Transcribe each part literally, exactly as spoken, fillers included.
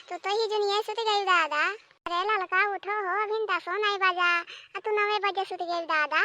तू तो ही जुनिये सुत गई दादा। अरे ललका उठो हो, अभिन दसो नाई बजा, आ तू नवे बजे सुत गई दादा।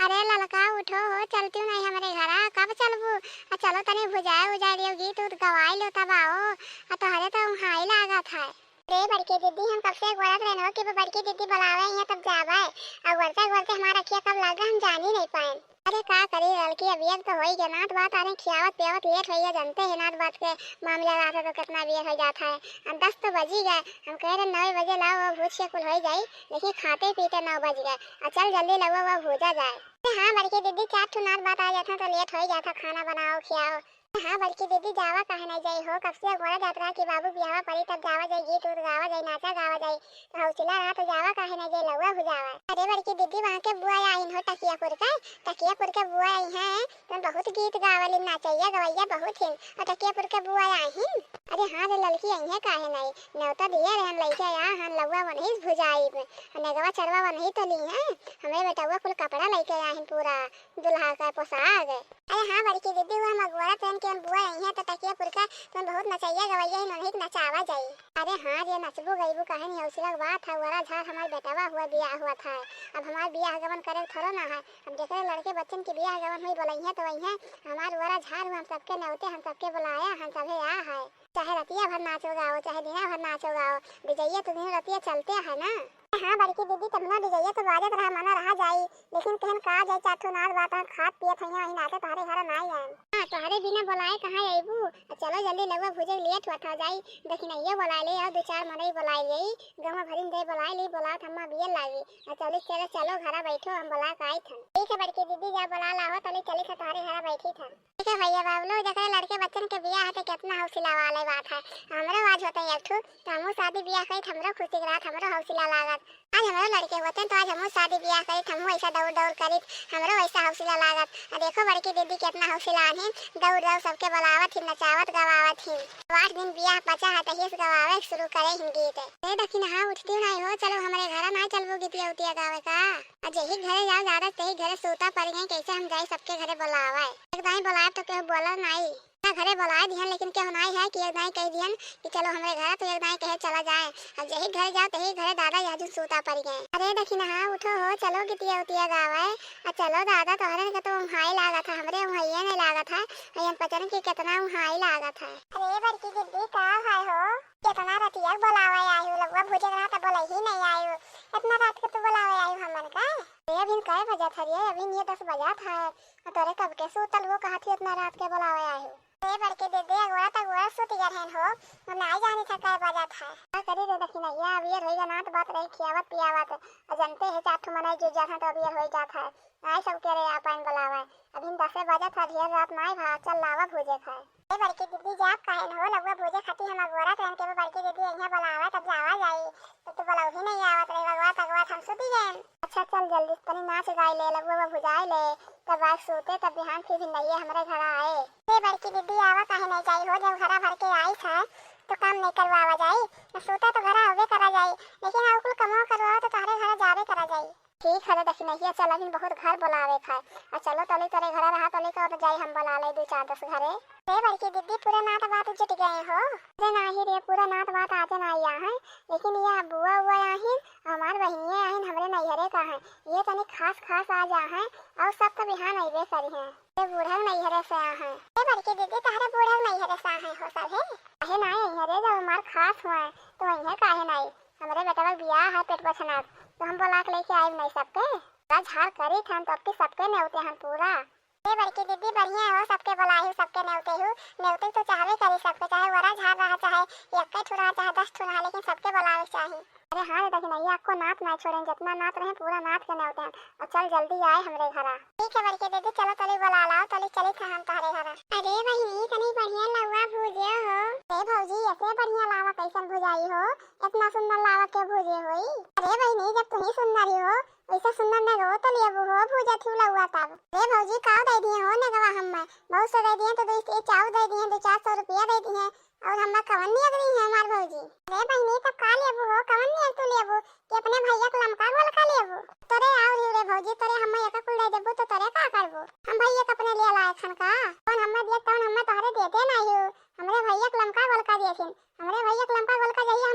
अरे ललका उठो हो, चलती नाई हमरे घरा, कब चलबू? आ चलो तनी भुजाए उजाए लियो, गीत उत गवाई लो तब आओ। आ तोहरे तो उहाई लागत है। अरे बड़की दीदी, हम कब से गोरत रहन हो कि वो बड़की दीदी बुलावे यहाँ तब जावे। आ गोरते गोरते हमारा अखिया कब लाग गया, हम जान ही नहीं पाए। अरे का करी ललकी, अब ये तो होई गया, नात बात आने खियावत पियावत लेट होई गया, जानते हैं नात बात के मामला रहत है तो कितना बेर हो जात है। अब दस तो बजी गए, हम कह रहे नौ बजे लाओ वो भूज के कुल हो जाई, लेकिन खाते पीते नौ बज गए। और चल जल्दी लगवा वो भूजा जाए। अरे हाँ बड़की दीदी, चार ठो नात बात आ जात है तो लेट हो जात है, खाना बनाओ खियाओ। हाँ बड़की दीदी, जावा काहे नहीं जाई हो, कब से अगोरा जात रहा कि बाबू बियाहवा पड़ी तब जावा जाई, गीत उत गावा जाई, नाचा गावा जाई, तो हौसला रहा तो जावा काहे नहीं जाई, लउआ हो जावा। अरे बड़की दीदी, वहाँ के बुआ आइन हो टकियापुर के, टकियापुर के बुआ आई हैं, तो बहुत गीत गावलिन, नाचैया गवैया बहुत हिन, और टकियापुर के बुआ आइन। अरे हाँ रे ललकी, आई हैं काहे नहीं, नेवता दिए रहन लइके आ हन, लउआ वनही भुजाई में, और नेगवा चरवा वनही तो ली हैं, हमें बेटउआ कुल कपड़ा लइके आइन पूरा, दुल्हा का पोशाक। अरे हाँ बड़की दीदी, वो हम अगोरा तन के हम बुआ आई हैं तो टकियापुर का तुम बहुत नचैया गवैया ही नोनिक नचावा जाई। अरे हाँ रे, नचबू गईबू काहे नहीं, हौसला के बात है, वरा झार हमार बेटवा हुआ बियाह हुआ था, अब हमार बियाह गवन करे थोड़ो ना है, अब जेकरे लड़के बच्चन के बियाह गवन हुई बोलई है तो वही है, हमार वरा झार हुआ, हम सबके नेवते, हम सबके बुलाया, हम सभे आ है, चाहे रतिया भर नाचो गाओ, चाहे दिना भर नाचो गाओ, विजैया तो दिन रतिया चलते है ना। हाँ बड़की दीदी, तमना विजैया तो बाजत रहा, मना रहा जाई, लेकिन कहन का जाई, चार ठो नाच बात है, खात पियत है, वही नाचे तोहरे घर ना आए। हाँ, तोहरे बिना बोलाए कहाँ अइबू? आ चलो जल्दी लगवा भुजे लेट हुआ था जाई, दखिनैया बोलाए ले, और दो चार मनई बोलाए ले, गवा भरिन दे बोलाए ले, बोलावत हम्मा बियल लागी। आ चलो चलो, चलो घरा बैठो, हम बोला के आई थन। ठीक है बड़की दीदी, जा बोला लाहो, तले चली था तोहरे घरा बैठी थन। ठीक है भैया बाबलो, जकरे लड़के बच्चन के बियाह है तो कितना हौसला वाले बात है। हमरो आज होते एक ठो, तो हमहू शादी बियाह करी, हमरो खुशी के रात, हमरो हौसला लागत। आज हमरो लड़के होते तो आज हमहू शादी बियाह करी, हमहू ऐसा दौड़ दौड़ करी, हमरो ऐसा हौसला लागत। आ देखो बड़की दीदी कितना हौसला आन ही, दौड़ दौड़ सबके बुलावत ही, नचावत गवावत ही। आठ दिन बियाह बचा है तो हिस गवावे शुरू करे ही गीत। ए दखिन हाँ उठती नहीं हो, चलो हमरे घर ना चलबो गीतिया उतिया गावे का। आ जेही घरे जाओ ज्यादा तेही घरे सूता पड़ गए, कैसे हम जाई सबके घरे बुलावे। एक दाई बुलाए तो केहू बोला नाई। ना घरे बोलाए दिहन, लेकिन केहू नाई है कि एक दाई कह दिहन कि चलो हमरे घर, तो एक दाई कहे चला जाए। अब जेही घरे जाओ तेही घरे दादा यह जून सूता पड़ गए। अरे दखिनहा उठो हो, चलो गितिया उतिया गावे। आ चलो दादा, तोहरे के तो उहाई लागत है, हमरे उहाइये नहीं लागत है। अयन पचन की कितना उहाई लागत है। अरे बड़की दीदी का है हो? कितना रतिया के बोलावे आयु, लगवा भुजे के रहा त बोले ही नहीं आयु। इतना रात के तू बोलावे आयु हमन का? अरे अभी कै बजत है रे? अभी ये दस बजत है। आ तोरे कब के सूतल हो, कहा थी इतना रात के बोलावे आयु? अरे बड़की दीदी, अगोरा त अगोरा सूत गए रहन हो, हम नहीं जानी था कै बजत है। का करी रे दखिनैया, अभी ये होई नात बात रही खियावत पियावत। आ जनते है चार ठो मनई जुट जात है तो अभी ये होई जात है। आई सबके रे आपन बोलावे। अभी दसे बजत है, ढेर रात नहीं भा, चल लावा भुजे खाए। ए बड़की दीदी, जाब काहे न हो? लगवा भूजे खाती हम अगोरा कहन के वो बड़की दीदी यहाँ बोलावा, तब जावा जाई। तब तो बोलौही नहीं आवत रही, अगवा तगवा हम सुती गए। अच्छा चल जल्दी तनी नाच गाई ले, लगवा वो भुजाई ले, तब आज सूते, तब बिहान फिर भी नहीं हमरे घर आए। ए बड़की दीदी, आवा काहे नहीं जाई हो, जब घरा भर के आई था तो काम नहीं करवावा जाई, न सूता तो घरा होवे करा जाई, लेकिन और कुल कमवा करवावा तो तोहरे घर जावे करा जाई। ठीक है रे दखिनहिया, चल अभी बहुत घर बोलावे खाए। आ चलो तले तोरे घर रहा तले का तो जाई हम बोला ले दो चार दस घरे। रे बड़की दीदी, पूरा नात बात जुट गए हो? अरे नाही रे, पूरा नात बात आज ना आया है, लेकिन ये बुआ हुआ आहिन, हमार बहिनिया आहिन, हमरे नैहरे का है। ये तनी खास खास आ जा है, और सब तो बिहान अइबे करी हैं। ये बूढ़ा नैहरे से आ है। ये बड़की दीदी, तहरे बूढ़ा नैहरे से आ है हो सब है? अहे ना नैहरे जब हमार खास हुआ है, तो वहीं काहे नहीं? हमरे बेटवा के बियाह है पेट बछना, तो हम बोला के लेके आइब नहीं सबके। पूरा झार करी थन तो आपके सबके नेवते हन पूरा। ए बड़की दीदी बढ़िया हो, सबके बोलाए हो, सबके नेवते हो। नेवते तो चाहबे करी सबके, चाहे वरा झार रहा, चाहे एक ठो रहा, चाहे दस ठो रहा, लेकिन सबके बोलावे के चाही। अरे हाँ रे दखिनैया, आपको नात ना छोड़ें, जितना नात रहे पूरा नात के नेवते हन। और चल जल्दी आए हमरे घरा। ठीक है बड़की दीदी, चलो तली बोला लाओ, तली चली था हम तहरे घरा। अरे बहिनी, तनी बढ़िया लउआ भूजे हो। ए भौजी, ऐसे बढ़िया लावा कैसन भुजाई हो? इतना सुंदर लावा के भूजे होई? अरे बहिनी, जब तुम ही सुंदर ही हो, वैसे सुंदर नेगवा तो लेबू हो, भूजा थी लउआ तब। अरे भौजी, काव दे दिए हो नेगवा हम्मे? बहुत से दे दिए, तो दो, ये चाव दे दिए, दो चार सौ रुपया दे दिए, और हम्मे कवन नियत रही है हमार भौजी? अरे बहिनी, तब का लेबू हो, कवन नियत तू लेबू कि अपने भैया के लमका गोलका लेबू? तोरे और ही रे भौजी, तोरे हम्मे एक कुल दे देबू तो तोरे का करबू? हम भैया के अपने लिए लायक हन का? कौन हम्मे दिए, कौन हम्मे तोहरे देते नहीं हो? हमरे भैया के लमका गोलका दिए थिन, हमरे भैया के लमका गोलका जहिया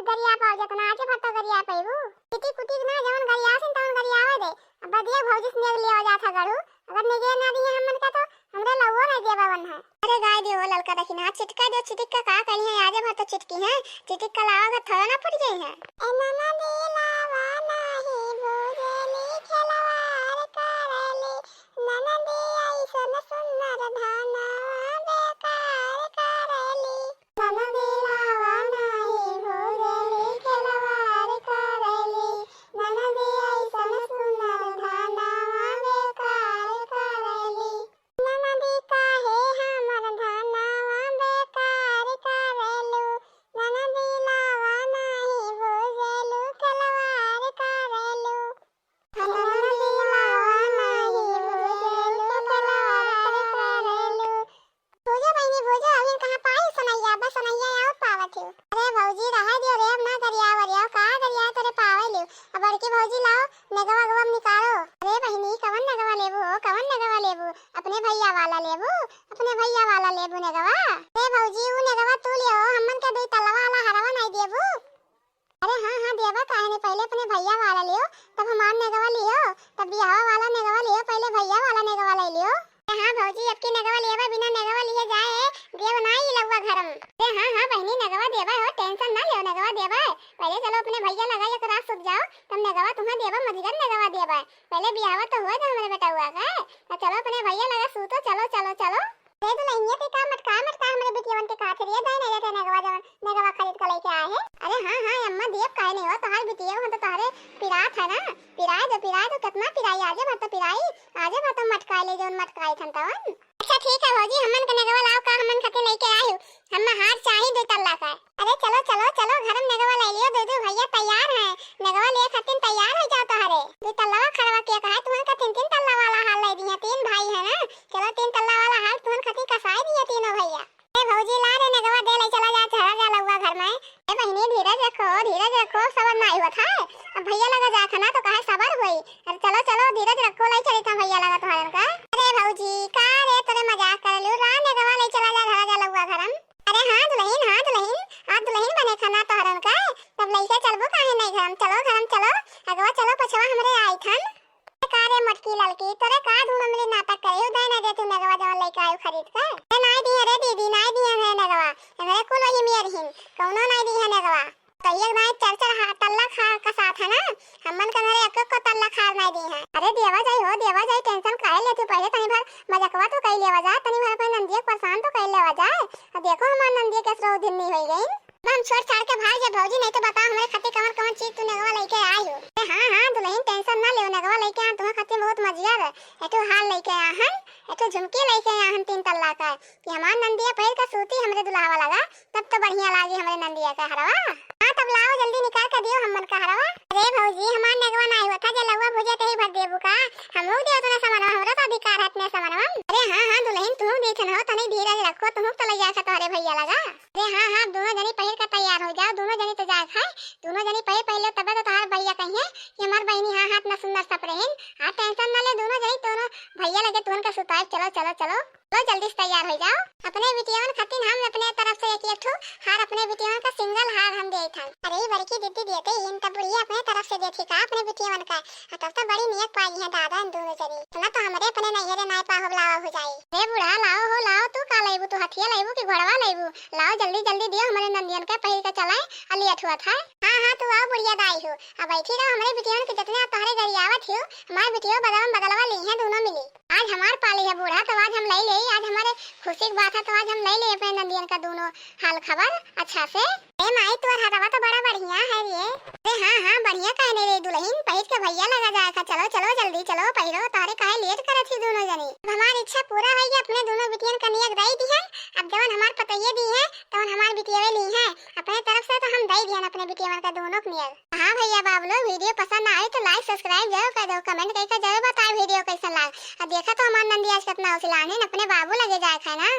गरिया पाओ जतना, आजे भर तो गरिया पइबू। चिटिक उटिक ना, जवन गरियावत हीं तवन गरियावे दे। अब बदिया भौजी से नेग लिया जात है गड़ू, अगर नेगे ना दिहे हमन का तो हमरे लउवो नहीं देबा वन है। अरे गाय दियो ललका दखिना, चिटिका दियो, चिटिक का का करी है, आजे भर तो चिटिकी है, चिटिक का लावा घर थोड़ा ना फुट गई है। ए ननदी लावा नाही भुजली खिलवाड़ करेली, ननदी ऐसन सुंदर धनवा बेकार करेली। ननदी लावा नाही भुजली खिलवाड़ करेली, ननदी ऐसन सुंदर धनवा बेकार करेली। ननदी काहे हमर धनवा बेकार करेलू, ननदी लावा नाही भुजलू खिलवाड़ करेलू। ननदी लावा नाही भुजलू खिलवाड़ करेलू। भौजी बहिनी भौजी, अभी कहाँ पाई सनैया, बस सनैया आओ पावत हो। अरे भौजी रहे दियो रे, अब ना गरिया वरिया, का गरिया तोरे पावे लियो। अब बड़की भौजी लाओ, नेगवा गवा निकालो। अरे बहिनी, कवन नेगवा लेबू हो, कवन नेगवा लेबू? अपने भैया वाला लेबू, अपने भैया वाला लेबू नेगवा। अरे भौजी, ऊ नेगवा तू लियो, हमन के दुई तल्ला वाला हरवा नहीं देबू? अरे हाँ, हाँ, देबा काहे नहीं, पहले अपने भैया वाला लियो, तब हमार नेगवा लियो, तब बियाहवा वाला नेगवा लियो, पहले भैया वाला नेगवा ले लियो। अरे हाँ भौजी, अब की नेगवा लेबा बिना नेगवा लिए जाए, देव ना ई लउवा घरम। अरे हाँ, हाँ बहिनी, नेगवा देबा हो, tension ना लियो, नेगवा देबा। पहले चलो अपने भैया लगा एक रात सुत जाओ, तब नेगवा तुम्हें देबा, मजगर नेगवा देबा। पहले बियाहवा तो हुआ था हमरे बेटउआ का, तो चलो अपने भैया लगा सूतो, चलो, चलो, चलो। अरे दुल्हनिया, ते का मटका मटका हमरे बिटियवन के काथे रे, दाई नहीं देते नेगवा जवन नेगवा खरीद के लेके आए है। अरे हाँ, हाँ अम्मा, देब काहे नहीं हो, तोहार बिटिया हम तो तोहरे पिरात है ना, पिराए दो, पिराए दो, कितना पिराई, आजे भर तो पिराई, आजे भर तो मटकाए ले जवन मटकाए थन तवन। अच्छा ठीक है भौजी, हमन के नेगवा लाओ का, हमन खातिर लेके आए हो, हम हार चाही दो तल्ला का। अरे चलो, चलो, चलो, घर में नेगवा ले लियो, दो, दो भैया तैयार हैं, नेगवा लिए खातिर तैयार हो जाओ तोहरे। दो तल्ला खड़वा के कहा, तुहन का तीन, तीन तल्ला वाला हार ले दिया, तीन भाई है ना, चलो तीन तल्ला वाला हार तुहन खातिर कसाई दिया तीनों भैया। ए भौजी ला रे नेगवा दे ले चला जा, चला जा लउवा घर में। ए बहिनी धीरज रखो, धीरज रखो, सबर ना हुआ था। अब भैया लगा जा खाना तो कहे सबर हुई। अरे चलो, चलो, धीरज रखो, लाई चली था भैया लगा तोहरन का। अरे भौजी, का रे तोरे मजाक कर लू, रा नेगवा ले चला जा, चला जा लउवा घरम। अरे हाँ दुल्हन, हाँ दुल्हन, आज दुल्हन बने खाना तोहरन का। तब लइके चलबो काहे नहीं घरम, चलो घरम चलो, अगवा चलो पछवा हमरे आई थन। का रे मोटकी ललकी, तोरे का धूम अमली नाटक करे, उदय ना दे तू नेगवा जवन लइके आयु खरीद के। ए नाई दिए रे दीदी, नाई दिए है नेगवा, हमरे कुल वही मियर हिन, कौनो नाई दी है नेगवा। कहिए नाई चर चर हा-, तल्ला खा का साथ है ना, हमन का मेरे एक एक को तल्ला खार नाई दी है। अरे देवा जाई हो, देवा जाई, tension काहे लेती, पहले तनी भर मजकवा तो कई लेवा जाए, तनी भर अपने नंदिया के परेशान तो कई लेवा जाए। अब देखो हमार नंदिया कैसे दिन नहीं होई गई। हम छोड़ छाड़ के भाग जाए भौजी, नहीं तो बताओ हमरे खातिर कवन कवन चीज तू नेगवा लेके आई हो। अरे हाँ, हाँ दुल्हन, tension ना लेओ, नेगवा लेके आ, तुम्हारे खातिर बहुत मजिया रहे। एठो हार लेके आ हन, एठो झुमकी लेके आ हन तीन तल्ला का, कि हमार नंदिया पहिर के सूती हमरे दुल्हावा लगा, तब तो बढ़िया लागी हमरे नंदिया का हरवा। हाँ तब लाओ जल्दी निकाल के दियो हमन का हरवा। अरे भौजी, हमार नेगवा ना हुआ था, जे लउवा भुजे तही भर देबू का? हमहू देव तने समनवा, हमरा तो अधिकार है इतने समनवा। अरे हाँ, हाँ दुल्हन, तुहू देथन हो, तनी धीरज रखो, तुहू तो ले जाए तोहरे भैया लगा। अरे हाँ, हाँ, दोनों जनी पहिर के तैयार हो जाओ, दोनों जनी तो जाए खाए, दोनों जनी पहिर पहले तबे तो तोहार भैया कहिए कि हमार बहिनी हाँ हाथ ना सुंदर सप रहिन। हाँ tension ना ले, दोनों जनी, दोनों भैया लगे तुहन का सुताए। चलो, चलो, चलो, चलो जल्दी से तैयार हो जाओ। अपने बिटियवन खातिर हम अपने तरफ से एक एक ठो हार अपने बिटियवन का single हार हम देत हन। अरे बड़की दीदी देते ही इन तब बुढ़िया अपने तरफ से देती का अपने बिटियवन का, आ तब तो बड़ी नियत पाई है दादा इन दोनों जनी। इतना तो हमरे अपने नैहरे नाय पाहो लावा हो जाई। अरे बूढ़ा, लाओ हो लाओ, तू का लेबू, तू हथिया लेबू कि घोड़वा लेबू? लाओ जल्दी जल्दी दियो, हमरे नंदियन के पहिर के चलाए, अली अठुआ था। हाँ हाँ, तू आओ बुढ़िया दाई हो, अब बैठी रहो, हमरे बिटियन के जितने आप तोहरे गरियावत हो, हमारे बिटियो बदलवा बदलवा ली हैं दोनों मिली। आज हमार पाली है बूढ़ा, तो आज हम ले ले, आज हमारे खुशी की बात है, तो आज हम ले ले अपने नंदियन का दोनों हाल खबर अच्छा से। ए माई, तोर हरवा तो बड़ा बढ़िया है रे। अरे हाँ हाँ, बढ़िया काहे नहीं रे दुल्हन, पहिर के भैया लगा जाए का। चलो चलो जल्दी चलो, पहिरो, तारे काहे लेट करत ही दोनों जनी। अब हमार इच्छा पूरा होई, अपने दोनों बिटियन का नियत दई दिहन। अब जवन हमार पतोहिए दी है, तवन हमार बिटियवे ली है। अपने तरफ से तो हम दई दिहन अपने बिटियवन का दोनों के नियत। हाँ भैया बाबलो, video पसंद आए तो like subscribe जरूर कर दो, comment करके जरूर बताए video कैसन लाग। अब देखा तो हमार नंदी आज कितना उसिलान है, अपने बाबू लगे जाए खाए ना।